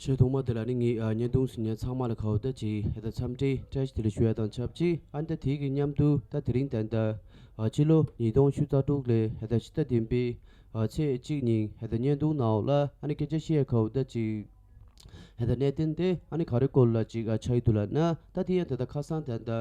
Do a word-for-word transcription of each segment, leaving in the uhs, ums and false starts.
ཆེས་ཐོག་མ་དེ་ལ་ནི་ངས་ཨ་བརྙན་ཐུང་གཟིགས་མཁན་ཚང་མ་ལ་ག་བོ་ད་ཅིག་ཧེ་ད་འཚམས་འདྲི་བཀྲ་ཤིས་བདེ་ལེགས་ཞུ་ཡ་དང་ཆབས་ཅིག་ཨ་ནི་ད་དེའི་གི་མཉམ་དུ་ད་དེ་རིང་ད་ལྟ་ཨ་ཕྱི་ལོ་ཉིས་སྟོང་ཉི་ཤུ་རྩ་དྲུག་ལོའི་ཧེ་ད་ཕྱི་ཟླ་བདུན་པའི་ཨ་ཚེས་གཅིག་ཉིན་ཧེ་ད་བརྙན་ཐུང་ནང་ལ་ཨ་ནི་སྐད་ཆ་བཤད་ཡ་ག་བོ་ད་ཅིག་ཧེ་ད་གནད་དོན་དེ་ཨ་ནི་ག་རེ་སྐོར་ལ་ཅིག་ཨ་ཆགས་ཡི་འདུག་ལབ་ན། ད་དེ་ཡང་ད་ལྟ་ཁ་སང་ད་ལྟ་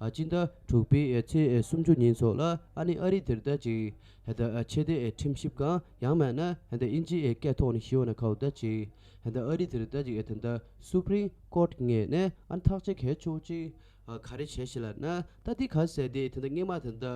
ཨ་སྤྱི་ཟླ་དྲུག་པའི་ཨ་ཚེས་ཨ་སུམ་ཅུ་ཉིན་སོགས་ལ་ཨ་ནི་ཨ་རི་དེར་ད་ཅིག་ཧེ་ད་ཨ་ཆེས་མཐོའི་ཨ་ཁྲིམས་ཞིབ་ཁང་ཡང་མིན་ན་ཧེ་ད་དབྱིན་ཇིའི་ཨ་སྐད་ཐོག་ནས་ཞུས་པ་ན་ག་བོ་ད་ཅིག་ཧེ་ད་ཨ་རི་དེར་ད་ཅིག་ཨ་ད་ལྟ་སུ་པྲིམ་ཀོརཊ་ངོས་ནས་ཨ་ནི་ཐག་གཅོད་གལ་ཆེ་བོ་ཅིག་ཨ་ག་རེ་བྱས་ཤག་ལབ་ན། ད་དེ་ག་ཟེར་དེ་ད་ལྟ་སྔོན་མ་ད་ལྟ་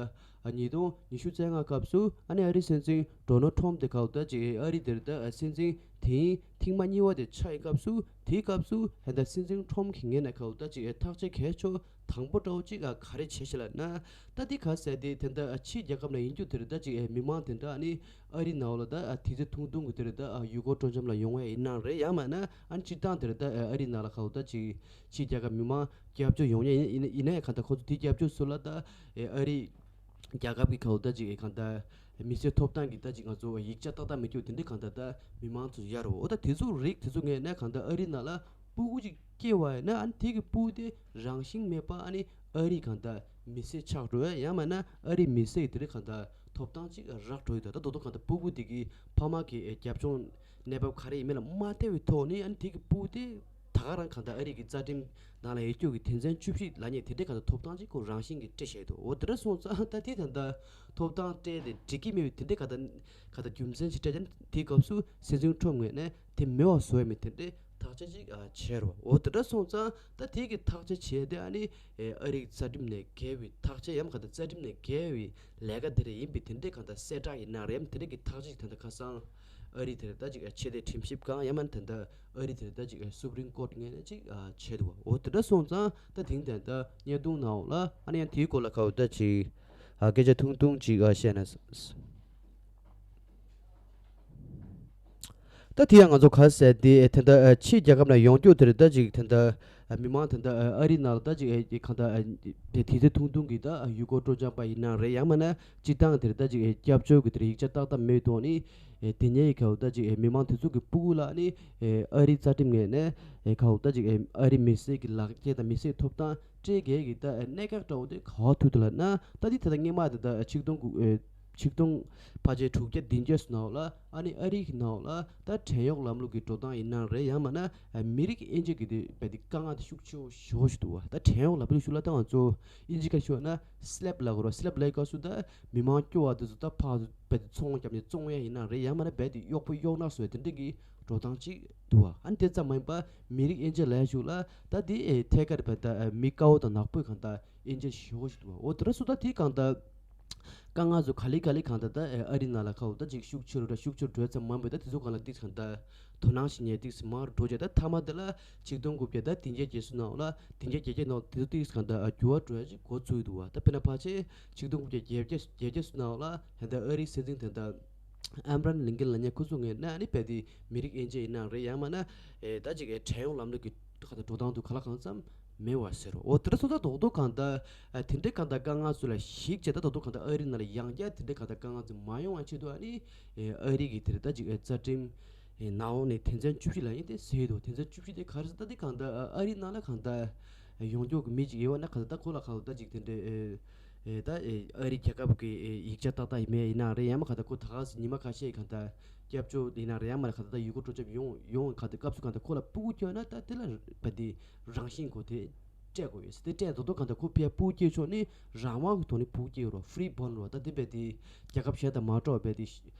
ཨ་ཉིས་སྟོང་ཉི་ཤུ་རྩ་ལྔ་སྐབས་སུ་ཨ་ནི་ཨ་རིའི་སྲིད་འཛིན་ཌོ་ནལ་ཊམ་དེ་ག་བོ་ད་ཅིག་ཨ་རི་དེར་ད་ཨ་སྲིད་འཛིན་དེའི་ཐེངས་མ་གཉིས་པ་དེ་ཆགས་ཡི་སྐབས་སུ། དེའི་སྐབས་སུ་ཧེ་ད་སྲིད་འཛིན་ཊམ་གྱི་ངོས་ནས་ག་བོ་ད་ཅིག་ཨ་ཐག་གཅོད་གལ་ཆེ་བོ་དང་པོ་འདྲ་བོ་ཅིག་ཨ་ག་རེ་བྱས་ཤག་ལབ་ན། ད་དེ་ག་ཟེར་དེ་ད་ལྟ་ཨ་ཕྱིའི་རྒྱལ་ཁབ་ནང་ཡིན་རྒྱུ་དེར་ད་ཅིག་ཨ་མི་མང་དེ་འདྲ་ཨ་ནི་ཨ་རི་ནང་ལ་ད་ཨ་དུས་ཚོད་ཐུང་ཐུང་གི་དེར་ད་ཨ་ཡུལ་སྐོར་སྤྲོ་འཆམ་ལ་ཡོང་བ་ཡིན་ན་རེད། ཡང་མིན་ན་ཨ་ནི་སྤྱིར་བཏང་དེར་ད་ཨ་ཨ་རི་ནང་ལ་ག་བོ་ད་ཅིག་ཕྱིའི་རྒྱལ་ཁབ་མི་མང་སྐྱབས་བཅོལ་ཡོང་ཡ་ཡིན། ཡིན་ན་ཡང་གང་ལྟར་ཁོ་ཚོ་དེ་སྐྱབས་བཅོལ་སུ་ལ་ད་ཨ་རི་རྒྱལ་ཁབ་ཀྱི་ག་བོ་ད་ཅིག་གང་ལྟར་མི་སེར་ཐོབ་ཐང་གི་ད་ཅིག་ང་ཚོ་ཡིག་ཆ་ཏག་ཏག་མེད་རྒྱུ་དེ་འདྲའི་གང་ལྟར་ད་མི་མང་ཚོ་ཡར་འོ་ད་དེ་ཚོ་རིགས་དེ་ཚོ་ངས་ནས་གང་ལྟར་ཨ་རི་ནང་ལ་སྤུ་གུ་ཅིག་སྐྱེ་བ་ཡིན་ན་ཨ་ནི་དེ་གི་སྤུ་གུ་དེ་རང་བཞིན་མེད་པ་ཨ་ནི་ཨ་རིའི་གང་ལྟར་མི་སེར་ཆགས་འགྲོ་ཡ་ཡང་མིན་ན་ཨ་རིའི་མི་སེར་གྱི་དེ་འདྲའི་གང་ལྟར་ཐོབ་ཐང་ཅིག་རག་འགྲོ་ཡི་ད། ད་དོ་དོ་གང་ལྟར་སྤུ་གུ་དེ་གི་ཕ་མ་གི་རྒྱབ་ལྗོངས་གནས་བབ་ག་རེ་ཡིན་མིན་ལ་མ་བལྟས་པའི་ཐོག་ནས་ཨ་ནི་དེ་གི་སྤུ་གུ་དེ་ད་ག་རང་གང་ལྟར་ཨ་རི་གི་རྩ་ཁྲིམས་ནང་ལ་ཡོད་རྒྱུ་གི་དོན་ཚན་བཅུ་བཞི་ལབ་མཁན་དེ་འདྲའི་གང་ལྟར་ཐོབ་ཐང་ཅིག་ཁོ་རང་བཞིན་གྱིས་སྤྲད་བཞག་འདུག་འོ་དེ་འདྲ་སོང་ཙང་ད་དེ་ད་ལྟ་ཐོབ་ཐང་སྤྲད་དེ་འགྲིག་གི་མེད་པའི་དེ་འདྲའི་གང་ལྟར་གང་ལྟར་རྒྱུ་མཚན་ཞིག་སྤྲད་ཀྱང་དེའི་སྐབས་སུ་སྲིད་འཛིན་ཊམ་ངོས་ནས་དེ་མེད་པ་བཟོ་ཡ་མེད་དེ་འདྲའི་ཐག་གཅོད་ཅིག་ཨ་བྱས་རོ། འོ་དེ་འདྲ་སོང་ཙང་ད་དེ་གི་ཐག་གཅོད་བྱས་ཏེ་ཨ་ནི་ཨ་རིའི་རྩ་ཁྲིམས་ནས་འགལ་བའི་ཐག་གཅོད་ཡང་གང་ལྟར་རྩ་ཁྲིམས་ནས་འགལ་བའི་ལས་ཀ་དེ་འདྲ་ཡིན་པའི་དེ་འདྲའི་གང་ལྟར་གསལ་བསྒྲགས་ཡིན་ན་རེད། དེ་འདྲའི་གི་ཐག་གཅོད་ཅིག་ད་ལྟ་ཁ་སང་ཨ་རི་དེར་ད་ཅིག་ཨ་ཆེས་མཐོའི་ཁྲིམས་ཞིབ་ཁང་ཡང་མིན་ད་ལྟ་ཨ་རི་དེར་ད་ཅིག་ཨ་སུ་པྲིམ་ཀོརཊ་ངོས་ནས་ཅིག་ཨ་བྱས་འདུག་བ། འོ་དེ་འདྲ་སོང་ཙང་ད་དེང་དེང་ད་བརྙན་ཐུང་ནང་ལ་ཨ་ནི་ཡང་དེའི་སྐོར་ལ་ག་བོ་ད་ཅིག་ཨ་སྐད་ཆ་ཐུང་ཐུང་ཅིག་ཨ་བཤད་ན། ད་དེ་ཡང་ང་ཚོ་ག་ཟེར་དེ་ད་ལྟ་ཕྱིའི་རྒྱལ་ཁབ་ནང་ཡོང་རྒྱུ་དེར་ད་ཅིག་ད་ལྟ་མི་མང་ད་ལྟ་ཨ་རི་ནང་ལ་ད་ཅིག་གང་ལྟར་དེ་དུས་ཚོད་ཐུང་ཐུང་གི་ད་ཡུལ་སྐོར་སྤྲོ་འཆམ་པ་ཡིན་ན་རེད། ཡང་མིན་ན་སྤྱིར་བཏང་དེར་ད་ཅིག་སྐྱབས་བཅོལ་གྱི་དེར་ཡིག་ཆ་ཏག་ཏག་མེད་དོན་ནི། ཨེ་དེ་ཉིད་ཀྱི་ད་ཅིག་ཨེ་མི་མང་དེ་ཚོ་གི་སྤུ་གུ་ལ་ནི་ཨེ་ཨ་རིའི་རྩ་ཁྲིམས་ངོས་ནས་ཨེ་ག་བོ་ད་ཅིག་ཨེ་ཨ་རིའི་མི་སེར་གྱི་ལག་འཁྱེར་དང་མི་སེར་ཐོབ་ཐང་སྤྲད་མཁན་གྱི་ད་ཨེ་གནད་འགག་འདྲ་བོ་དེ་ག་བ་ཐུག་འདུག་ལབ་ན། ད་འདི་ད་ལྟ་སྔོན་མ་དེ་ད་ཨེ་ཆིག་སྟོང་དགུ་ཨེ་ཆིག་སྟོང་ཕལ་ཆེར་དྲུག་བརྒྱ་བདུན་བརྒྱ་ཙམ་ནང་ལ་ཨ་ནི་ཨ་རི་གི་ནང་ལ་ད་བྲན་གཡོག་ལམ་ལུགས་ཀྱི་འགྲོ་སྟངས་ཡིན་ན་རེད། ཡང་མིན་ན་ཨེ་མི་རིགས་དབྱེ་འབྱེད་ཀྱི་དེ་བས་དེ་དཀའ་ངལ་དེ་ཤུགས་ཆེ་བོ་ཞེ་པོ་ཞིག་འདུག་བ། ད་བྲན་གཡོག་ལམ་ལུགས་ཞུ་ལ་ད་ང་ཚོ་དབྱིན་ཇི་སྐད་ཞུ་བ་ན་སི་ལེབ་ལབ་དགོས་རེད། སི་ལེབ་ལབ་སྐབས་སུ་ད་མི་མང་སྐྱོ་བ་དེ་ཚོ་ད་ཕར་རྦད་དེ་ཚོང་བརྒྱབ་ནས་བཙོང་ཡ་ཡིན་ན་རེད། ཡང་མིན་ན་རྦད་དེ་གཡོག་པོ་གཡོག་ནག་བཟོ་ཡ་དེ་འདྲ་གི་འགྲོ་སྟངས་ཅིག་འདུག་བ། ཨ་ནི་དེ་ཙམ་མ་ཡིན་པ་མི་རིགས་དབྱེ་འབྱེད་ལབ་ཡ་ཞུ་ལ་ད་དེ་ཨེ་ཐད་ཀར་རྦད་ད་ཨེ་མི་དཀར་པོ་དང་ནག་པོའི་གང་ལྟར་དབྱེ་འབྱེད་ཞེ་པོ་ཞིག་འདུག་བ། འོ་དེ་འདྲ་སོང་ཙང་དེ་གང་ལྟར་དཀའ་ངལ་ཚོ་ག་ལེ་ག་ལེ་གང་ལྟར་ད་ཨེ་ཨ་རི་ནང་ལ་ཁ་འོ་ད་ཅིག་ཤུགས་ཆེ་རུ་འགྲོ་ཤུགས་ཆེ་རུ་འགྲོ་ཙམ་མ་ཡིན་པ་ད་དེ་ཚོ་གང་ལ་ཏིག་གང་ལྟར་དོ་སྣང་བྱེད་མཁན་ཏིག་མང་རུ་འགྲོ་བྱས། ད་མཐའ་མ་དེ་ལ་ཆིག་སྟོང་དགུ་བརྒྱ་ད་བདུན་བརྒྱ་བརྒྱད་ཅུ་ནང་ལ་བདུན་བརྒྱ་བརྒྱད་བརྒྱ་ནང་དེ་ཚོ་ཏིག་གང་ལྟར་ཨ་འགྱུར་བ་འགྲོ་ཡ་ཅིག་འགོ་ཚུགས་འདུག་བ། ད་དཔེར་ན་ཕལ་ཆེར་ཆིག་སྟོང་དགུ་བརྒྱ་བརྒྱད་བརྒྱ་བརྒྱད་བརྒྱ་ནང་ལ་ད་ལྟ་ཨ་རིའི་སྲིད་འཛིན་དེ་འདྲ་ཨེ་བྷ་རམ་ལིན་ཀོན་ལབ་མཁན་ཁོ་ཚོ་ངོས་ནས་ཨ་ནི་རྦད་དེ་མི་རིགས་དབྱེ་འབྱེད་ཡིན་ན་རེད། ཡང་མིན་ན་ཨེ་ད་ཅིག་ཨེ་བྲན་གཡོག་ལམ་ལུགས་ཀྱི་གང་ལྟར་འགྲོ་སྟངས་དུ་ག་ལ་གང་འཚམ་མེད་པ་ཟེར་རོ། འོ་དེ་འདྲ་སོང་ཙང་རྡོག་རྡོག་གང་ལྟར་ཨ་དེ་འདྲའི་གང་ལྟར་དཀའ་ངལ་ཚོ་ལ་གཞིགས་བྱས་ད་རྡོག་རྡོག་གང་ལྟར་ཨ་རི་ནང་ལ་ཡང་བསྐྱར་དེ་འདྲའི་གང་ལྟར་དཀའ་ངལ་ཚོ་མ་ཡོང་བའི་ཆེད་དུ་ཨ་ནི་ཨེ་ཨ་རི་གི་དེ་རེད་ད་ཅིག་ཨེ་རྩ་ཁྲིམས་ཨེ་ནང་ལོགས་ནས་དོན་ཚན་བཅུ་བཞི་ལབ་མཁན་དེ་ཟེར་འདུག་དོན་ཚན་བཅུ་བཞི་དེ་ག་རེ་ཟེར་ད་དེ་གང་ལྟར་ཨ་ཨ་རི་ནང་ལ་གང་ལྟར་ཡོང་རྒྱུ་གི་མི་ཅིག་ཡོད་པ་ན་གང་ལྟར་ད་ཁོ་ལ་གང་ལྟར་ཅིག་དེ་འདྲའི་ཨེ་ཨེ་ད་ཨེ་ཨ་རི་རྒྱལ་ཁབ་ཀྱི་ཨེ་ཡིག་ཆ་ཏག་ཏག་ཡིན་མིན་ཡིན་ན་རེད། ཡང་མིན་གང་ལྟར་ཁོ་ད་ག་སེ་ཉི་མ་ཁ་ཤས་གང་ལྟར་སྐྱབས་བཅོལ་ཡིན་ན་རེད། ཡང་མིན་གང་ལྟར་ཡུལ་སྐོར་སྤྲོ་འཆམ་ཡོང་ཡོང་གང་ལྟར་སྐབས་སུ་གང་ལྟར་ཁོ་ལ་སྤུ་གུ་སྐྱེས་ན་ད་དེ་ལ་རྦད་དེ་རང་བཞིན་གོ་དེ་སྤྲད་དགོས་ཡོད་ཟེར། དེ་སྤྲད་མདོག་མདོག་གང་ལྟར་ཁོ་ཕར་སྤུ་གུ་སྐྱེས་ཆོག་ནི་རང་དབང་གི་ཐོག་ནས་སྤུ་གུ་སྐྱེས་ཡོད་རོ། ཧྥི་རི་བོརན་རོ། ད་དེ་རྦད་དེ་རྒྱལ་ཁབ་གཞན་དང་མ་འདྲ་བ་རྦད་དེ་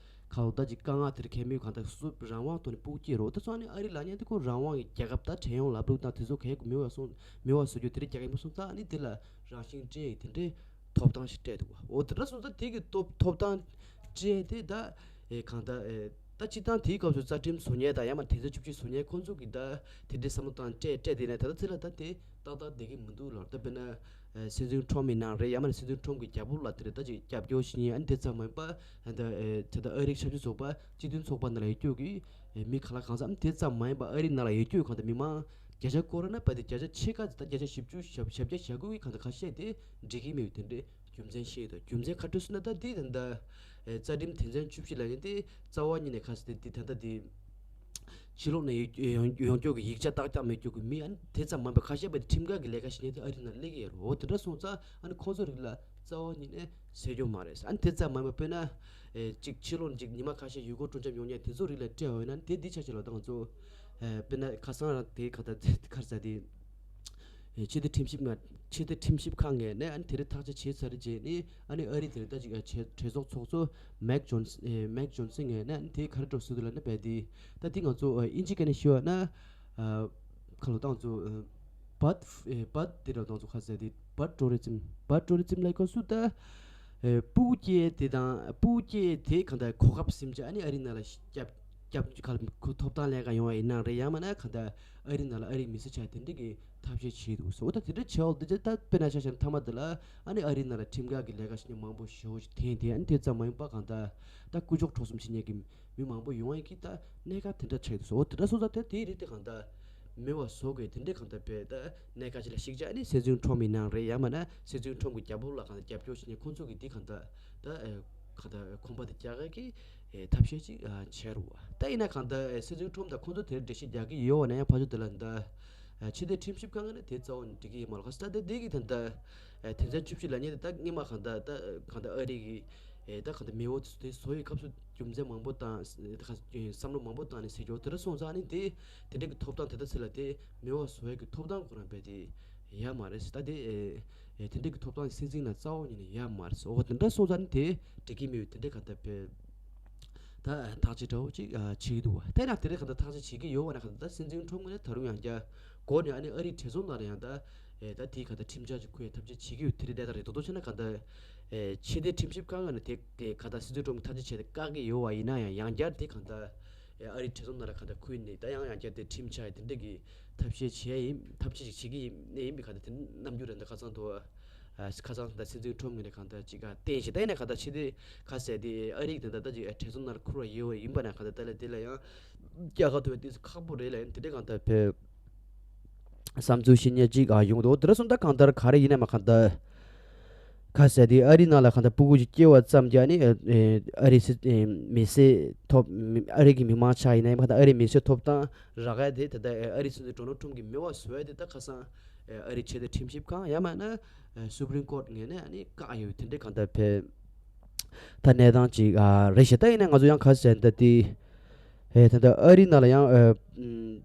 གང་ལྟར་ཅིག་དཀའ་ངལ་དེར་ཁེལ་མེད་གང་ལྟར་སུ་རང་དབང་ཐོག་ནས་སྤུ་གུ་སྐྱེས་རོ། ད་སོང་ནི་ཨ་རི་ལབ་མཁན་དེ་ཁོ་རང་དབང་གི་རྒྱལ་ཁབ་ད་བྲན་གཡོག་ལམ་ལུགས་དང་དེ་ཚོ་གལ་མེད་པ་སོང་མེད་པ་བཟོ་རྒྱུ་དེ་རིང་རྒྱལ་ཁབ་ཡིན་པ་སོང་ཙང་ནི་དེ་ལ་རང་བཞིན་སྤྲད་ཡི་དེ་འདྲའི་ཐོབ་ཐང་ཞིག་སྤྲད་འདུག་བ། འོ་དེ་འདྲ་སོང་ཙང་དེ་གི་ཐོབ་ཐོབ་ཐང་སྤྲད་དེ་ད་ཨེ་གང་ལྟར་ཨེ་ད་སྤྱིར་བཏང་དེའི་སྐབས་སུ་རྩ་ཁྲིམས་བཟོ་མཁན་དང་ཡང་མིན་དོན་ཚན་བཅུ་བཞི་བཟོ་མཁན་ཁོང་ཚོ་གི་ད་དེ་འདྲའི་བསམ་བློ་བཏང་སྤྲད་སྤྲད་དེ་ནས་ད་ལྟ་ཚེ་ལ་ད་དེ་ཏག་ཏག་བསྡད་ཀྱི་མི་འདུག་ལབ། ད་དཔེར་ན་ཨེ་སྲིད་འཛིན་ཁྲོམ་ཡིན་ན་རེད། ཡང་མིན་སྲིད་འཛིན་ཁྲོམ་གི་རྒྱབ་ལོགས་ལ་དེ་རེད་ད་ཅིག་རྒྱབ་སྐྱོར་བྱེད་མཁན་ཨ་ནི་དེ་ཙམ་མ་ཡིན་པ་ད་ཨེ་ད་ལྟ་ཨ་རིའི་ཆབ་སྲིད་ཚོགས་པ་སྤྱི་མཐུན་ཚོགས་པ་ནང་ལ་ཡོད་རྒྱུ་གི་ཨེ་མི་ག་ལ་གང་འཚམ་དེ་ཙམ་མ་ཡིན་པ་ཨ་རི་ནང་ལ་ཡོད་རྒྱུ་གང་ལྟར་མི་མང་བརྒྱ་ཆ་སྐོར་ན་བ་དེ་བརྒྱ་ཆ་ཕྱེད་ཀ་ད་བརྒྱ་ཆ་བཞི་བཅུ་ཞེ་བརྒྱད་ཞེ་དགུ་གི་གང་ལྟར་ཁ་ཤས་དེ་འགྲིག་གི་མེད་པའི་དེ་འདྲའི་རྒྱུ་མཚན་བཤད་ཡོད་དོ། རྒྱུ་མཚན་ག་རེ་ཟེར་ན་ད་དེ་ད་ལྟ་ཨེ་རྩ་ཁྲིམས་དོན་ཚན་བཅུ་བཞི་ལབ་མཁན་དེ་རྩ་བ་ཉིད་ནས་ག་ཟེར་དེ་དེ་ད་ལྟ་དེ་ ཕྱི་ལོགས་ནས་ཡོང་ཡོང་ཡོང་སྐྱོར་གྱི་ཡིག་ཆ་ཏག་ཏག་མེད་རྒྱུ་གི་མི་ཨ་ནི་དེ་ཙམ་མིན་པ་ཁ་ཤས་པ་དེ་ཁྲིམས་འགལ་གྱི་ལས་ཀ་བྱེད་མཁན་དེ་ཨ་རི་ནང་སླེབས་ཀྱི་ཡོད་རེད། འོ་དེ་འདྲ་སོང་ཙང་ཨ་ནི་ཁོང་ཚོ་རིགས་ལ་རྩ་བ་ཉིད་ནས་བཟོད་རྒྱུ་མ་རེད། ཨ་ནི་དེ་ཙམ་མིན་པ་དཔེར་ན་ཨེ་གཅིག་ཕྱི་ལོགས་ནས་གཅིག་ཉི་མ་ཁ་ཤས་ཡུལ་སྐོར་སྤྲོ་འཆམ་ཡོང་མཁན་དེ་ཚོ་རིགས་ལ་སྤྲད་པ་ཡིན་ན་དེ་འདི་ཆ་བཞག་ལ་ད་ང་ཚོ་ཨེ་དཔེར་ན་ཁ་སང་རང་དེ་ག་ད་ག་རེ་ཟེར་དེ། ཨེ་ཕྱི་སྡེ་ཁྲིམས་ཞིབ་ཁང་ཕྱི་སྡེ་ཁྲིམས་ཞིབ་ཁང་ངོས་ནས་ཨ་ནི་དེ་རིགས་ཐག་གཅོད་བྱས་ཚར་རྗེས་ནི་ཨ་ནི་ཨ་རི་དེ་རིགས་ད་ཅིག་ཨ་གྲོས་གྲོས་ཚོགས་ཚོགས་གཙོ་མེག་ཇོན་ཨེ་མེག་ཇོན་སན་ངོས་ནས་ཨ་ནི་དེ་ག་རེ་འགྲོ་སྲིད་འདུག་ལབ་ན་རྦད་དེ་ད་དེ་ང་ཚོ་ཨ་དབྱིན་ཇི་སྐད་ནས་ཞུ་བ་ན་ཨ་ཁ་ལོ་ཏང་ཚོ་ཨ་བཱད་ཨེ་བཱད་དེ་ར་ཏང་ཚོ་ཁ་ཟེར་དེ་བཱད་ཊུ་རི་ཛིམ་བཱད་ཊུ་རི་ཛིམ་ལབ་སྐབས་སུ་ད་ཨེ་སྤུ་གུ་སྐྱེས་དེ་དང་སྤུ་གུ་སྐྱེས་དེ་གང་ལྟར་གོ་སྐབས་ཟིན་བྱས་ཨ་ནི་ཨ་རི་ནང་ལ་སྐྱབས་སྐྱབས་ཁ་ལ་ཁོ་ཐོབ་ཐང་ལེན་ག་ཡོང་བ་ཡིན་ན་རེད། ཡང་མིན་ན་གང་ལྟར་ཨ་རི་ནང་ལ་ཨ་རིའི་མི་སེར་ཆགས་དེ་འདྲ་གི་ཐབས་ཤེས་བྱེད་འདུག་ཟེར། འོ་ད་དེ་འདྲ་བྱས་འོ་དེ་ད་དཔེར་ན་ཆ་བཞག་ན་མཐའ་མ་དེ་ལ་ཨ་ནི་ཨ་རི་ནང་ལ་ཁྲིམས་འགལ་གྱི་ལས་ཀ་བྱེད་མཁན་མང་པོ་ཞེ་པོ་ཞིག་འཐེན་དེ་ཨ་ནི་དེ་ཙམ་མ་ཡིན་པ་གང་ལྟར་ད་རྐུ་འཇོག་འཕྲོག་གསུམ་བྱེད་མཁན་གྱི་མི་མང་པོ་ཡོང་བ་གི་ད་གནད་འགག་དེ་འདྲ་ཆགས་འདུག་ཟེར། འོ་དེ་འདྲ་སོང་ཙང་ད་དེའི་རིགས་དེ་གང་ལྟར་མེད་པ་བཟོ་དགོས། དེ་འདྲའི་གང་ལྟར་བས་ད་གནད་འགག་ཅིག་ལ་གཞིགས་བྱས་ཨ་ནི་སྲིད་འཛིན་ཁྲོམ་ཡིན་ན་རེད། ཡང་མིན་ན་སྲིད་འཛིན་ཁྲོམ་གྱི་རྒྱབ་ལོགས་ལ་གང་ལྟར་རྒྱབ་སྐྱོར་བྱེད་མཁན་ཁོང་ཚོ་གི་དེ་གང་ལྟར་ད་ཨེ་གང་ལྟར་གོམ་པ་དེ་རྒྱག་གི་ཨེ་ཐབས་ཤེས་ཅིག་ཨ་བྱས་རུ་བ། ད་ཡིན་ན་གང་ལྟར་ཨེ་སྲིད་འཛིན་ཁྲོམ་དང་ཁོང་ཚོ་དེར་འགྲེལ་བཤད་རྒྱག་གི་ཡོད་པ་ན་ཡང་ཕར་ཕྱོགས་དེ་ལ་འདི་ཨ་ཕྱི་སྡེ་ཁྲིམས་ཞིབ་ཁང་ནས་དེ་རྩ་བ་ནས་འགྲིག་གི་ཡོད་མ་རེད། ཁ་ས་ད་དེ་གི་ད་ལྟ་ཨེ་དོན་ཚན་བཅུ་བཞི་ལབ་མཁན་དེ་ད་སྔོན་མ་གང་ལྟར་ད་གང་ལྟར་ཨ་རི་གི་ཨེ་ད་གང་ལྟར་མེས་པོ་དེ་བཟོ་བའི་སྐབས་སུ་རྒྱུ་མཚན་མང་པོ་བཏང་ད་ག་བསམ་བློ་མང་པོ་བཏང་ནས་ཟེར་རྒྱུ་དེ་འདྲ་སོང་ཙང་ནི་དེ་དེ་འདྲ་གི་ཐོབ་ཐང་དེ་ལྟ་ཚེ་ལ་དེ་མེས་པོ་བཟོ་བའི་གི་ཐོབ་ཐང་ཁོ་རང་རྦད་དེ་ཡོད་མ་རེད་ཟེར། ད་དེ་ཨེ་དེ་འདྲ་གི་ཐོབ་ཐང་སྲིད་འཛིན་ལ་རྩ་བ་ཉིད་ནས་ཡོད་མ་རེད་ཟེར། འོ་དེ་འདྲ་སོང་ཙང་ནི་དེ་འགྲིག་གི་མེད་པའི་དེ་འདྲ་ག་ད་བས་ད་ཐག་གཅོད་འདྲ་བོ་ཅིག་ཨ་བྱེད་ཀྱི་འདུག་བ། དེ་ན་དེ་འདྲ་ག་ད་ཐག་གཅོད་བྱེད་ཀྱི་ཡོད་བ་ན་ག་ད་ད་སྲིད་འཛིན་ཁྲོམ་ངོས་ནས་ད་རུང་ཡང་བསྐྱར་འགོ་ནས་ཨ་ནི་ཨ་རིའི་གྲོས་ཚོགས་ནང་ལ་ཡང་ད་ཨེ་ད་དེའི་ག་ད་ཁྲིམས་འཆར་ཅིག་ཁུར་ཡའི་ཐབས་ཤེས་བྱེད་ཀྱི་ཡོད། དེ་རིགས་དེ་ད་རེད། དོ་དོ་བྱས་ན་ག་ད་ཨེ་ཕྱི་སྡེ་ཁྲིམས་ཞིབ་ཁང་ནས་དེ་ག་ད་སྲིད་འཛིན་ཁྲོམ་ཐག་གཅོད་བྱས་ཏེ་བཀག་གི་ཡོད་བ་ཡིན་ན་ཡང་ཡང་བསྐྱར་དེ་ག་ད་ཨེ་ཨ་རིའི་གྲོས་ཚོགས་ནང་ལ་ག་ད་ཁུར་ནས་ད་ཡང་ཡང་བསྐྱར་དེ་ཁྲིམས་འཆར་དེ་འདྲ་གི་ཐབས་ཤེས་བྱེད་ཡ་ཡིན། ཐབས་ཤེས་ཅིག་བྱེད་ཀྱི་ཡིན་ནས་ཡིན་པའི་ག་ད་དེ་རྣམ་འགྱུར་རེད། ད་ཁ་སང་དུ་ཨ་ཁ་སང་ད་སྲིད་འཛིན་ཁྲོམ་ངོས་ནས་ག་ད་ཅིག་ག་བསྟན་བྱས་ད་ཡིན་ན་ག་ད་ཕྱི་སྡེ་ག་ཟེར་དེ་ཨ་རིའི་དེ་ད་ད་ཅིག་གྲོས་ཚོགས་ནང་ལ་ཁུར་བ་ཡོད་བ་ཡིན་པ་ན་ག་ད་དེ་ལ་དེ་ལ་ཡང་རྒྱལ་ཁ་ཐོབ་པའི་དུས་སུ་ཁག་པོ་རེད་ལ་ཡང་དེ་འདྲ་གང་ལྟར་བས་བསམ་ཚུལ་བཤད་མཁན་གཅིག་ཨ་ཡོང་འདུག་དེ་འདྲ་སོང་ད་གང་ལྟར་ག་རེ་ཡིན་ན་མ་གང་ལྟར་ག་ཟེར་དེ་ཨ་རི་ནང་ལ་གང་ལྟར་སྤུ་གུ་ཅིག་སྐྱེ་བ་ཙམ་གྱིས་ཨ་ནི་ཨ་རི་སི་ཨེ་མི་སེར་ཐོབ་ཨ་རི་གི་མི་མང་ཆགས་ཡིན་ན་ཡང་གང་ལྟར་ཨ་རི་མི་སེར་ཐོབ་ཐང་རག་ཡ་དེ་ད་ལྟ་ཨ་རི་སྲིད་འཛིན་ཌོ་ནལ་ཊམ་གྱིས་མེད་པ་བཟོ་ཡ་དེ་ད་ཁ་སང་ཨ་རི་ཆེས་མཐོའི་ཁྲིམས་ཞིབ་ཁང་ཡང་མིན་ན་སུ་པྲིམ་ཀོརཊ་ངོས་ནས་ཨ་ནི་བཀག་ཡོད། དེ་འདྲའི་གང་ལྟར་བས། ད་གནས་སྟངས་ཅིག་ཨ་རེད་ཤག་ད་ཡིན་ན་ང་ཚོ་ཡང་ག་ཟེར་ད་དེ་ཨེ་ད་ལྟ་ཨ་རི་ནང་ལ་ཡང་ཨ་ཨམ་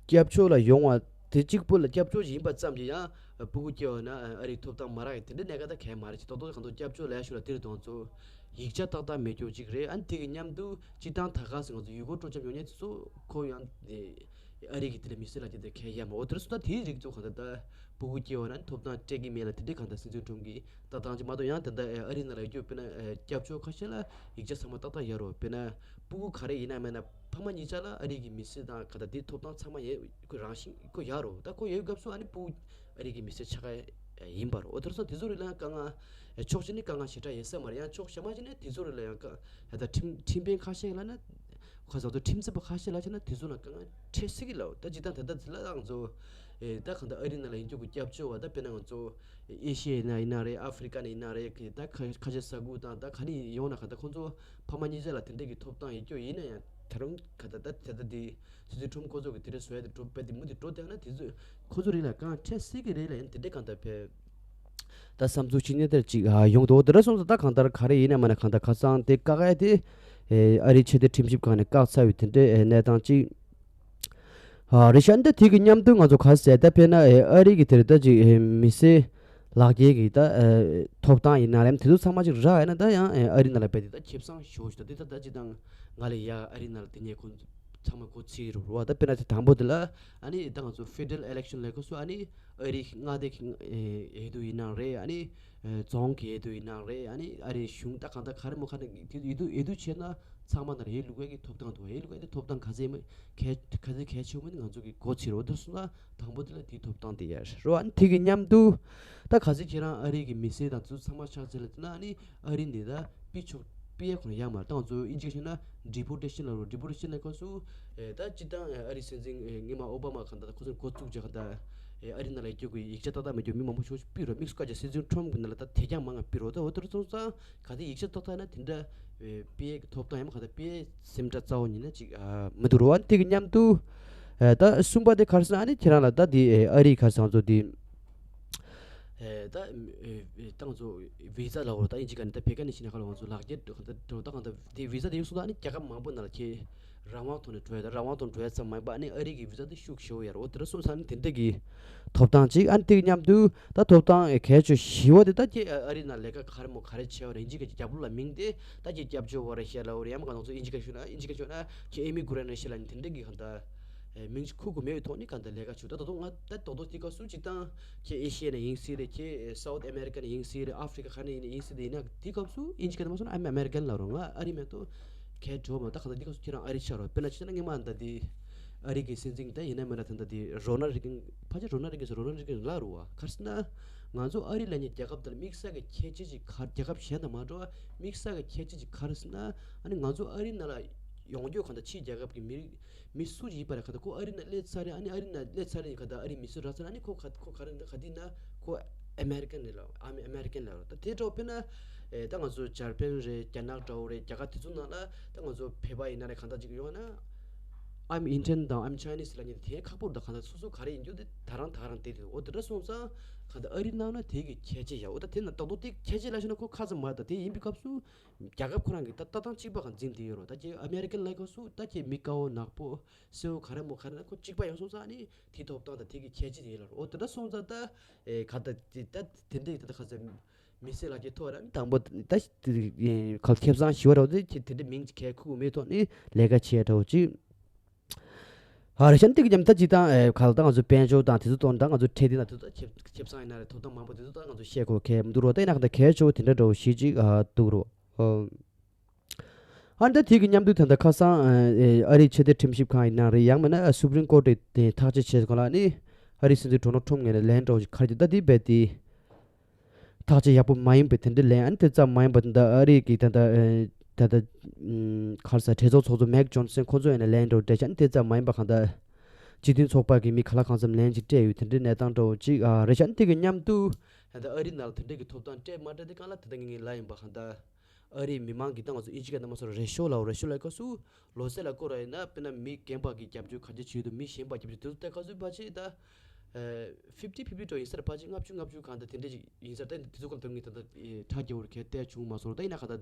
སྐྱབས་བཅོལ་ལ་ཡོང་བ་དེ་གཅིག་པུ་ལ་སྐྱབས་བཅོལ་ཞིག་ཡིན་པ་ཙམ་གྱིས་ཡང་ཨ་སྤུ་གུ་སྐྱེ་བ་ན་ཨ་ཨ་རིའི་ཐོབ་ཐང་མ་རག་ཡ་དེ་འདྲ་གནད་འགག་ད་གང་ཡང་མ་རེད། ཅིག་ཏོག་ཏོག་གང་ཐོག་སྐྱབས་བཅོལ་ལ་ཡ་ཞུ་ལ་དེ་རེད་དོན་ཚོ་ཡིག་ཆ་ཏག་ཏག་མེད་རྒྱུ་གཅིག་རེད། ཨ་ནི་དེ་གི་མཉམ་དུ་སྤྱི་བཏང་ད་ག་ཟེར་ང་ཚོ་ཡུལ་སྐོར་སྤྲོ་འཆམ་ཡོང་མཁན་དེ་ཚོ་ཁོ་ཡང་དེ། ཨ་རི་གི་དེ་ལ་མི་སེར་ལ་དེ་འདྲ་གལ་ཡ་མ་འོ་དེར་སུ་ད་དེའི་རིགས་ཚོ་གང་ལྟར་ད་སྤུ་གུ་སྐྱེ་བ་ན་ཐོབ་ཐང་སྤྲད་ཀྱི་མེད་ལ་དེ་འདྲའི་གང་ལྟར་སྲིད་འཛིན་ཁྲོམ་གྱི་ལྟ་སྟངས་ཅིག་མ་གཏོགས་ཡང་དེ་འདྲ་ཨ་རི་ནང་ལ་ཡོད་རྒྱུ་དཔེར་ན་ཨ་སྐྱབས་བཅོལ་ཁ་ཤས་ལ་ཡིག་ཆ་ཚང་མ་ཏག་ཏག་ཡོད་རེད། དཔེར་ན་སྤུ་གུ་ག་རེ་ཡིན་ན་མེད་ན་ཕ་མ་གཉིས་ཆ་ལ་ཨ་རི་གི་མི་སེར་དང་གང་ལྟར་དེའི་ཐོབ་ཐང་ཚང་མ་ཡོད་ཁོ་རང་བཞིན་ཁོ་ཡོད་རེད། ད་ཁོ་ཡོད་སྐབས་སུ་ཨ་ནི་སྤུ་གུ་ཨ་རི་གི་མི་སེར་ཆགས་ཀ་ཡིན་པ་རེད། འོ་དེར་སོང་དེ་ཚོ་རིགས་ལ་ཡང་དཀའ་ངལ་ཕྱོགས་གཅིག་ནས་དཀའ་ངལ་ཞེ་དྲག་ཡོད་ས་མ་རེད། ཡང་ཕྱོགས་གཞན་པ་ཞིག་ནས་དེ་ཚོ་རིགས་ལ་ཡང་དཀའ་ད་ཁྲིམས་ཁྲིམས་དཔོན་ཁ་ཤས་ལ་ན། ཁ་སང་ཚོ་ཁྲིམས་རྩོད་པ་ཁ་ཤས་ལ་བྱས་ན་དེ་ཚོ་ལ་དཀའ་ངལ་འཕྲད་སྲིད་ཀྱི་ལབ། ད་ཇི་ལྟར་ད་ལྟ་ཚེ་ལ་ང་ཚོ་ཨེ་ད་གང་ལྟར་ཨ་རི་ནང་ལ་ཡིན་རྒྱུ་གི་སྐྱབས་བཅོལ་བ་ད་དཔེར་ན་ང་ཚོ་ཨེ་ཤི་ཡ་ཡིན་ན་ཡིན་ན་རེད། ཨ་ཧྥི་རི་ཀ་ནས་ཡིན་ན་རེད། གི་ད་ཁ་ཁ་ཤས་ས་ཁུལ་དང་ད་ག་ནས་ཡོང་ན་གང་ལྟར་ཁོང་ཚོ་ཕ་མ་གཉིས་ཆ་ལ་དེ་འདྲས་ཀྱི་ཐོབ་ཐང་ཡོད་རྒྱུ་ཡིན་ན་ཡང་ད་རུང་གང་ལྟར་ད་ད་ལྟ་དེ་སྲིད་འཛིན་ཁྲོམ་སྐོར་ཚོགས་ཀྱི་དེ་འདྲས་བཟོ་ཡ་དེ་འགྲོ་བས་དེ་མུ་མཐུད་འགྲོ་བསྡད་ན་དེ་ཚོ་ཁོང་ཚོ་རིགས་ལ་དཀའ་ངལ་འཕྲད་སྲིད་ཀྱི་རེད་ལ་ཡང་དེ་འདྲས་གང་ལྟར་ཕེབས། ད་བསམ་ཚུལ་གཅིག་གཉིས་དེར་ཅིག་ཨ་ཡོང་འདུག་དེ་འདྲ་སོང་ཙང་ད་གང་ལྟར་ག་རེ་ཡིན་ན་མ་ན་གང་ལྟར་ཁ་སང་དེ་བཀག་ཡ་དེ་ཨེ་ཨ་རི་ཆེས་མཐོའི་ཁྲིམས་ཞིབ་ཁང་ནས་བཀག་ཚར་བའི་དེ་འདྲའི་ཨེ་གནས་སྟངས་ཅིག་ཨ་རེད་ཤག་འདི་དེ་གི་མཉམ་དུ་ང་ཚོ་ག་ཟེར་ད་དཔེར་ན་ཨེ་ཨ་རི་གི་དེར་ད་ཅིག་ཨེ་མི་སེར་ལག་འཁྱེར་གི་ད་ཨེ་ཐོབ་ཐང་ཡིན་ན་ལེམ་དེ་ཚོ་ཚང་མ་ཅིག་རག་ཡ་ན་ད་ཡང་ཨེ་ཨ་རི་ནང་ལ་བས་དེ་ད་ཁེ་བཟང་ཞེ་པོ་ཞིག་ད་དེ་ད་ད་ཅིག་དང་ང་ལ་ཡ་ཨ་རི་ནང་ལ་དེ་ཉེ་ཁོང་ཚང་མ་གོ་ཚིག་རུ་རུ་བ་ད་དཔེར་ན་དེ་དང་པོ་དེ་ལ་ཨ་ནི་ད་ང་ཚོ་ཕེ་ཌ་རལ་ཨི་ལེག་ཤན་ལས་ཁུངས་སུ་ཨ་ནི། ཨ་རིའི་མངའ་སྡེ་གི་ཨེ་འོས་བསྡུ་ཡིན་ནའང་རེད། ཨ་ནི་ཨེ་རྫོང་གི་འོས་བསྡུ་ཡིན་ནའང་རེད། ཨ་ནི་ཨ་རིའི་གཞུང་ད་གང་ལྟར་ག་རེ་མོ་ག་ནས་དེ་འོས་བསྡུ་འོས་བསྡུ་བྱས་ན་ཚང་མ་ནང་ལ་ཡར་ལུས་ཡས་ཀྱི་ཐོབ་ཐང་འདུག་ཡར་ལུས་ཡས་དེ་ཐོབ་ཐང་ག་ཚད་མ་གལ་ག་ཚད་གལ་ཆེ་བོ་མིན་ང་ཚོ་གི་གོ་ཚིག་རེད། འོ་དེ་སོང་ན་དང་པོ་དེ་ལ་དེའི་ཐོབ་ཐང་དེ་ཡར་རོ། ཨ་ནི་དེ་གི་མཉམ་དུ་ད་ག་ཚད་ཁྱེད་རང་ཨ་རི་གི་མི་སེར་དང་དེ་ཚོ་ཚང་མ་ཆགས་ཚད་ལ་བལྟས་ན་ཨ་ནི་ཨ་རི་འདི་ད་སྤྱི་ཚོགས་ པི་ཨེ་ཁོ་རང་ཡག་མ་རེད། ད་ང་ཚོ་དབྱིན་ཇི་སྐད་བཤད་ན་ཌི་པོ་ཊེ་ཤན་ལབ་རེད། ཌི་པོ་ཊེ་ཤན་ལབ་སྐབས་སུ་ཨེ་ད་སྤྱིར་བཏང་ཨེ་ཨ་རིའི་སྲིད་འཛིན་ཨེ་སྔོན་མ་ཨོ་བྷ་མ་གང་ལྟར་ཁོ་ཚོས་འགོ་བཙུགས་བྱས་གང་ལྟར་ཨེ་ཨ་རི་ནང་ལ་སྐྱོད་དགོས་ཡིག་ཆ་ཏག་ཏག་མེད་རྒྱུ་མི་མང་པོ་ཞིག་ཕུད་རེད། དམིགས་སུ་བཀར་བྱས་སྲིད་འཛིན་ཊམ་གྱི་ནང་ལ་ད་དེ་རྐྱང་མང་ང་ཕུད་རེད། ད་འོ་དེ་འདྲ་སོང་ཙང་ག་དེ་ཡིག་ཆ་ཏག་ཏག་ན་དེ་འདྲ་ཨེ་པི་ཨེ་གི་ཐོབ་ཐང་ཡང་མ་གང་ལྟར་པི་ཨེ་སེམས་ཁྲལ་རྩ་བ་ཉིད་ནས་ཅིག་ཨ་མི་འདུག་རེད་བ། དེ་གི་མཉམ་དུ་ཨེ་ད་གསུམ་པ་དེ་ག་རེ་ཟེར་ན་ཨ་ནི་ཁྱེད་རང་ལ་ད་དེ་ཨེ་ཨ་རིའི་ག་རེ་ཟེར་ང་ཚོ་དེ། ཨེ་ད་ཨེ་ཨེ་ད་ང་ཚོ་བི་ཛ་ལབ་རེད། ད་དབྱིན་ཇི་སྐད་ནས་ད་བི་ཀ་ནས་ཕྱིན་ན་ག་ལ་ང་ཚོ་ལག་འཁྱེར་འགྲོ་གང་ལྟར་འགྲོ་ད་གང་ལྟར་དེ་བི་ཛ་དེ་ཡོད་སོང་ཙང་ཨ་ནི་རྒྱལ་ཁབ་མང་པོ་ནང་ལ་ཁྱེད་རང་དབང་ཐོག་ནས་འགྲོ་ཡ། ད་རང་དབང་ཐོག་འགྲོ་ཡ་ཙམ་མ་ཡིན་པ་ཨ་ནི་ཨ་རི་གི་བི་ཛ་དེ་ཤུགས་ཞེ་པོ་ཡོད་རེད། འོ་དེ་འདྲ་སོང་ཙང་ཨ་ནི་དེ་འདྲ་གི་ཐོབ་ཐང་ཅིག་ཨ་ནི་དེ་གི་མཉམ་དུ་ད་ཐོབ་ཐང་གལ་ཆེ་ཤོས་བཞི་པ་དེ་ད་ཁྱེད་ཨ་རི་ནང་ལས་ཀ་ག་རེ་མོ་ག་རེ་བྱས་པ་རེད། དབྱིན་ཇི་སྐད་ཀྱི་རྒྱབ་ལོགས་ལ་མིང་དེ་ད་ཁྱེད་སྐྱབས་བཅོལ་བ་རེད་ཤག་ལབ་རེད། ཡང་མིན་ང་ཚོ་དབྱིན་ཇི་སྐད་ཤོད་ན་དབྱིན་ཇི་སྐད་ཤོད་ན་ཁྱེད་ཨི་མི་གྷི་རན་ཊི་རེད་ཤག་ལབ་ནི་དེ་འདྲ་གི་གང་ལྟར། ཨེ་མིང་ཅིག་ཁུར་དགོས་མེད་པའི་ཐོག་ནས་གང་ལྟར་ལས་ཀ་བྱེད། ད་ད་དུང་ང་ད་རྡོག་རྡོག་དེའི་སྐབས་སུ་སྤྱིར་བཏང་ཁྱེད་ཨེ་ཤི་ཡ་ནས་ཡིན་སྲིད་རེད། ཁྱེད་སའུ་ཐི་ཨ་མེ་རི་ཀ་ནས་ཡིན་སྲིད་རེད། ཁྱེད་ཨ་ཧྥི་རི་ཀ་ག་ནས་ཡིན་ཡིན་སྲིད་དེ་ཡིན་ན་དེའི་སྐབས་སུ་དབྱིན་ཇི་སྐད་དུ་མ་སོང་ན་I'm American ལབ་རོགས། ང་ཨ་རི་མེད་དོ་ཁྱེད་འགྲོ་མ། ད་གང་ལྟར་དེའི་སྐབས་སུ་ཁྱེད་རང་ཨ་རི་ཆགས་རོགས། དཔེར་ན་ཆ་བཞག་ན་སྔོན་མ་ད་དེ་ཨ་རི་གི་སྲིད་འཛིན་ད་ཡིན་ན་མིན་ན་ད་ད་དེ་རོ་ན་རི་གན་ཕལ་ཆེར་རོ་ན་རི་གན་སོ་རོ་ན་རི་གན་ལབ་རོགས། ག་རེ་ཟེར་ན་ང་ཚོ་ཨ་རི་ལབ་མཁན་རྒྱལ་ཁབ་དེར་དམིགས་བསལ་གྱི་ཁྱད་ཆོས་ཅིག་ག་རྒྱལ་ཁབ་གཞན་དང་མ་འདྲ་བ་དམིགས་བསལ་གྱི་ཁྱད་ཆོས་ཅིག་ག་རེ་ཟེར་ན་ཨ་ནི་ང་ཚོ་ཨ་རི་ནང་ལ་ཡོང་རྒྱུ་གང་ལྟར་ཕྱིའི་རྒྱལ་ཁབ་ཀྱི་མི་རིགས་མི་སུ་ཡིན་པ་རེད། ག་ད་ཁོ་ཨ་རི་ནང་སླེབས་ཚར་རེད། ཨ་ནི་ཨ་རི་ནང་སླེབས་ཚར་རེད། ག་ད་ཨ་རི་མི་སུ་རག་ཚར་རེད། ཨ་ནི་ཁོ་ག་ཁོ་ག་རེ་འདི་ག་དེ་ན་ཁོ་ཨ་མེ་རི་ཀན་རེད་ལབ། I'm American ལབ་རོགས། ད་དེ་འདྲ་བོ་དཔེར་ན་ཨེ་ད་ང་ཚོ་འཇར་པན་རེད། རྒྱ་ནག་འདྲ་བོ་རེད། རྒྱ་གར་དེ་ཚོ་ནང་ལ་ད་ང་ཚོ་བོད་པ་ཡིན་ན་རེད། གང་ལྟར་ཅིག་ཡོང་ན་I'm Indian དང་I'm Chinese ལབ་མཁན་དེ་ཁག་པོ་རེད། ད་གང་ལྟར་སོ་སོ་ག་རེ་ཡིན་རྒྱུ་དེ་ད་རང་ད་ག་རང་བསྡད་དེ། འོ་དེ་འདྲ་སོང་ཙང་གང་ལྟར་ཨ་རི་ནང་ན་དེ་གི་ཁྱད་ཆོས་ཡོད། འོ་ད་དེ་ན་ད་དུང་དེ་ཁྱད་ཆོས་ལབ་ཤེས་ན་ཁོ་ཁ་ཙམ་མ་རེད། ད་དེ་ཡིན་པའི་སྐབས་སུ་རྒྱལ་ཁབ་ཁོ་རང་གི་ད་ལྟ་སྟངས་གཅིག་པ་གང་འཛིན་བསྡད་ཡོད་རེད། ད་ཁྱེད་ཨ་མེ་རི་ཀན་ལབ་སྐབས་སུ་ད་ཁྱེད་མི་དཀར་པོ་ནག་པོ་སེར་པོ་ག་རེ་མོ་ག་རེ་ན་ཁོ་གཅིག་པ་ཡོང་སོང་ཙང་ཨ་ནི་དེ་ཐོབ་ཐང་དང་དེ་གི་ཁྱད་ཆོས་དེ་ཡིན་ལ། འོ་དེ་འདྲ་སོང་ཙང་ད་ཨེ་ག་ད་དེ་ད་དེ་འདྲ་ཡིན། ད་ད་ག་ཚོད་མི་སེར་ལག་ཁྱེར་ཐོབ་ར་ནི་དང་པོ་ད་ག་ཁེ་བཟང་ཞི་བ་ར་བ་དེ་ཁྱེད་དེ་འདྲ་མིང་གི་ཁུག་མེད་ཐོག་ནི་ལས་ཀ་བྱས་འདྲ་བོ་ཅིག་ཨ་རེ་ཤན་དེ་གི་ཉམ་ད་ཅི་དང་ཨེ་ག་ལ་ད་ང་ཚོ་དཔལ་འབྱོར་དང་དེ་ཚོ་དང་ད་ང་ཚོ་ཁྲལ་དེ་ན་དེ་ཚོ་ད་ཁེ་ཁེ་བཟང་ཡིན་ན་རེད། ཐོབ་ཐང་མང་པོ་དེ་ཚོ་ད་ང་ཚོ་བཤད་དགོས་གལ་མི་འདུག་རོ། ད་ཡིན་ན་ག་ད་གལ་ཆེ་བོ་དེ་འདྲ་འདྲ་བོ་ཞིག་ཅིག་ཨ་འདུག་རོ། ཨ་ནི་ད་དེ་གི་མཉམ་དུ་ད་ལྟ་ཁ་སང་ཨ་རིའི་ཆེས་མཐོའི་ཁྲིམས་ཞིབ་ཁང་ཡིན་ན་རེད། ཡང་མིན་ན་Supreme Court དེ་ཐག་གཅོད་བྱས་སྐོར་ལ་ནི་ཨ་རིའི་སྲིད་འཛིན་ཌོ་ནལ་ཊམ་ངོས་ནས་ལན་འདྲ་བོ་ཞིག་ག་རེ་ད་དེ་རྦད་དེ་ཐག་གཅོད་ཡག་པོ་མ་ཡིན་པའི་དེ་འདྲ་ལན། ཨ་ནི་དེ་ཙམ་མ་ཡིན་པ་ད་ལྟ་ཨ་རི་གི་ད་ལྟ་ཨ་ད་ལྟ་ཨམ་ག་རེ་ཟེར་གྲོས་ཚོགས་ཚོགས་གཙོ་མེག་ཇོན་སན་ཁོ་ཚོ་ཡིན་ན་ལན་འདྲ་བོ་སྤྲད་ཤག་ཨ་ནི་དེ་ཙམ་མ་ཡིན་པ་གང་ལྟར་སྤྱི་མཐུན་ཚོགས་པ་གི་མི་ག་ལ་གང་འཚམ་ལན་ཅིག་སྤྲད་ཡོད། དེ་འདྲའི་གནས་སྟངས་འདྲ་བོ་ཅིག་ཨ་རེད་ཤག་ཨ་ནི་དེ་གི་མཉམ་དུ་ད་ལྟ་ཨ་རི་ནང་ལ་དེ་འདྲ་གི་ཐོབ་ཐང་སྤྲད་མ་སྤྲད་དེ་གང་ལ་དེ་ལྟ་ངེས་ངེས་ལ་ཡིན་པ་གང་ལྟར། ཨ་རིའི་མི་མང་གིས་ད་ང་ཚོ་དབྱིན་ཇི་སྐད་ནང་མ་སོང་རེ་ཤོ་ལབ། རེ་ཤོ་ལབ་སྐབས་སུ་ལོ་ཚད་ལ་བསྐོར་བ་ཡིན་ན་དཔེར་ན་མི་རྒན་པ་གི་རྒྱབ་སྐྱོར་ག་འདྲ་བྱེད་ཡོད་དང་མི་གཞན་པ་རྒྱབ་སྐྱོར་དེ་ཚོ་ལྟ་སྐབས་སུ་ཕལ་ཆེར་ད་ཕིབ་ཊི་ཕིབ་ཊི་འདྲ་ཡིན་ས་རེད། ཕལ་ཆེར་ལྔ་བཅུ་ལྔ་བཅུ་གང་ལྟར་དེ་འདྲ་ཞིག་ཡིན་ས་རེད། ད་དེ་ཚོ་སྐོར་དེ་ངས་ད་ལྟ་ཁྲ་རྒྱག་པར་གལ་ཏེ་བྱུང་མ་སོང་ར། ད་ཡིན་ན་གང་ལྟར་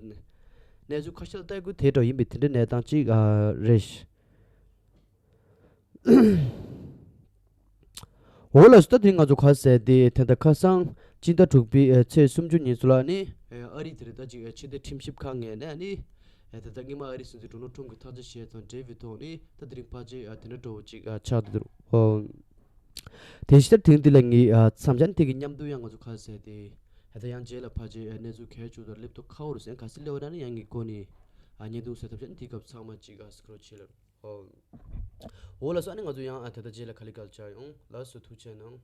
གནས་ཚུལ་ཁ་ཤས་ལ་ལྟ་དགོས་དེ་འདྲ་ཡིན་པའི་དེ་འདྲའི་གནས་སྟངས་ཅིག་ཨ་རེད། འོ་ལགས་སོ། ད་དེ་ང་ཚོ་ག་ཟེར་དེ་ད་ལྟ་ཁ་སང་སྤྱི་ཟླ་དྲུག་པའི་ཨ་ཚེས་སུམ་ཅུ་ཉིན་ཚོ་ལ་ནི་ཨ་རི་དེ་རེད། ད་ཅིག་ཨ་ཆེས་མཐོའི་ཁྲིམས་ཞིབ་ཁང་ངོས་ནས་ནི་ཨ་ད་ལྟ་སྔོན་མ་ཨ་རི་སྲིད་འཛིན་ཌོ་ནལ་ཊམ་གྱི་ཐག་གཅོད་བྱས་དང་འབྲེལ་བའི་ཐོག་ནི་ད་དེ་རིང་ཕལ་ཆེར་ཨ་དེ་འདྲ་འདྲ་བོ་ཅིག་ཨ་ཆགས་བསྡད་འདུག་ཨོ། དེ་ཕྱིར་དེ་རིང་འདི་ལ་ངས་ཨ་མཚམས་སྦྱར་དེ་གི་མཉམ་དུ་ཡང་ང་ཚོ་ག་ཟེར་དེ་ཨ་ད་ཡང་རྗེས་ལ་ཕལ་ཆེར་ཨ་གནས་ཚུལ་གལ་ཆེ་བོ་དང་སླེབས་ཐུབ་ཁག་པོ་རེད་ཟེར། གལ་སྲིད་སླེབས་པ་ན་ནི་ཡང་ངས་སྒོ་ནས་ཨ་བརྙན་ཐུང་བཟོ་ཐབས་བྱས། ཨ་ནི་དེའི་སྐབས་ཚང་མ་ཅིག་ཨ་སྐུ་ཁམས་བཟང་། ཨོ། འོ་ལགས་སོ། ཨ་ནི་ང་ཚོ་ཡང་ཨ་ད་ལྟ་རྗེས་ལ་ག་ལེ་ག་ལེ་བཅར་ཡོང་། ལགས་སོ། ཐུགས་རྗེ་གནང་།